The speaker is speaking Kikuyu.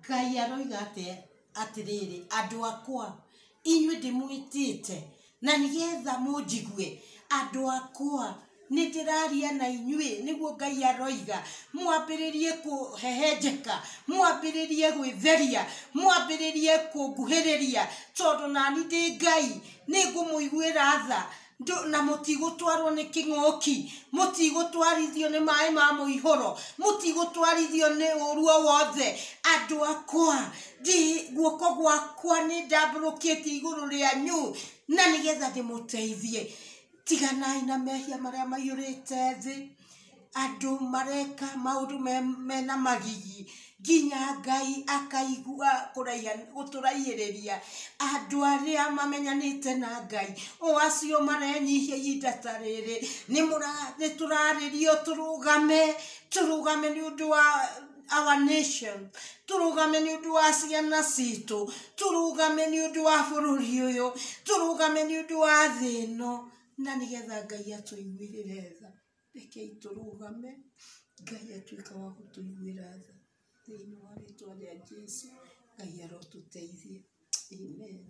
Ngai aroiga atĩ atĩrĩrĩ, andũ akwa, inyuĩ ndĩmwĩtĩte na nĩgetha mũnjigue. Andũ akwa, nĩ ndĩraria na inyuĩ, nĩguo Ngai aroiga. Mwambĩrĩrie kũhehenjeka, mwambĩrĩrie gwĩtheria, mwambĩrĩrie kũnguhĩrĩria, tondũ nani ndĩ Ngai, nĩ ngũmũiguĩra tha. Na mũtigũtwarwo nĩ kĩng'ũki, mũtigũtwarithio nĩ maĩ ma mũihũro, mũtigũtwarithio nĩ ũru o wothe. Andũ akwa, ndĩ guoko gwakwa nĩ ndambũrũkĩtie igũrũ rĩanyu na nĩgetha ndĩmũteithie. Tiganai na mehia marĩa maiyũrĩte thĩ. Andũ mareka maũndũ mena magigi nginya Ngai akaigua kũraiha gũtũraihĩrĩria. Andũ arĩa mamenyanĩte na Ngai, o acio marenyihia ihinda ta rĩrĩ, nĩ tũrarĩrio tũrũgame, tũrũgame nĩ ũndũ wa our nation, tũrũgame nĩ ũndũ wa ciana citũ, tũrũgame nĩ ũndũ wa bũrũri ũyũ, tũrũgame nĩ ũndũ wa thĩ ĩno, na nĩgetha Ngai atũiguĩrĩre tha. Rekei tũrũgame, Ngai atuĩka wa gũtũiguĩra tha. Thĩinĩ wa rĩtwa rĩa Jesu, Ngai arotũteithia. Amen.